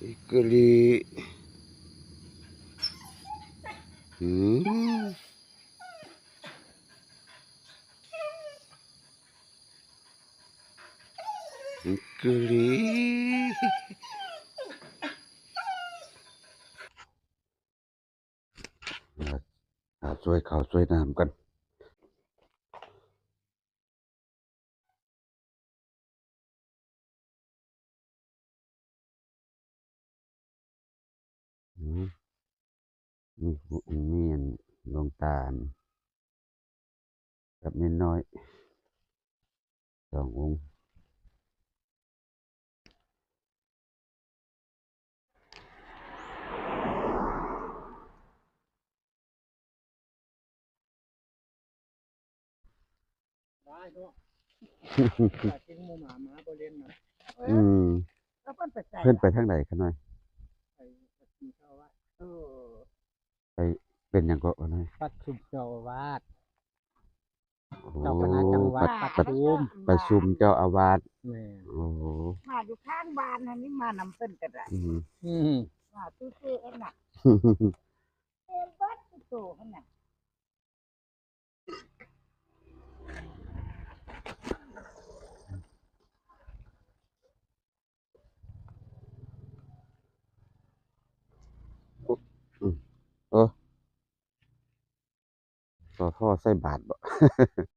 ອີກະລີ ອືມ ອີກະລີ. ຫາຊ່ວຍເຂົ້າຊ່ວຍນ້ຳກັນ. ອືມ ມີ ມີອັນ ຫຼວງຕາ ກັບເນນນ້ອຍສອງອົງ. ຫຼາຍເນາະ ກິນໝູໝາ ໝາບໍ່ຫຼິ້ນນະ. ອືມ ແລ້ວເພິ່ນໄປໃສ ເພິ່ນໄປທາງໃດຂະນ້ອຍ? ໄປປະຊຸມເຈົ້າອາວາດ. ເອີ ໄປເປັນຫຍັງເກາະຂະນ້ອຍ? ປະຊຸມເຈົ້າອາວາດ. ໂອ້ ເຈົ້າຄະນະຈັງຫວັດ ປະ ປະຊຸມ ປະຊຸມເຈົ້າອາວາດ. ແມ່ນ. ໂອ້ ມາຢູ່ຂ້າງບ້ານຫັ້ນນີ້ ມານຳເພິ່ນກໍໄດ້. ອືມ ອືມ ມາຊື່ໆ ຫັ້ນນະ ເປັນເບິດທຸກໂຕຫັ້ນນະ. ອືມ ໂອ້ ສອພໍໃສ່ບາດບໍ?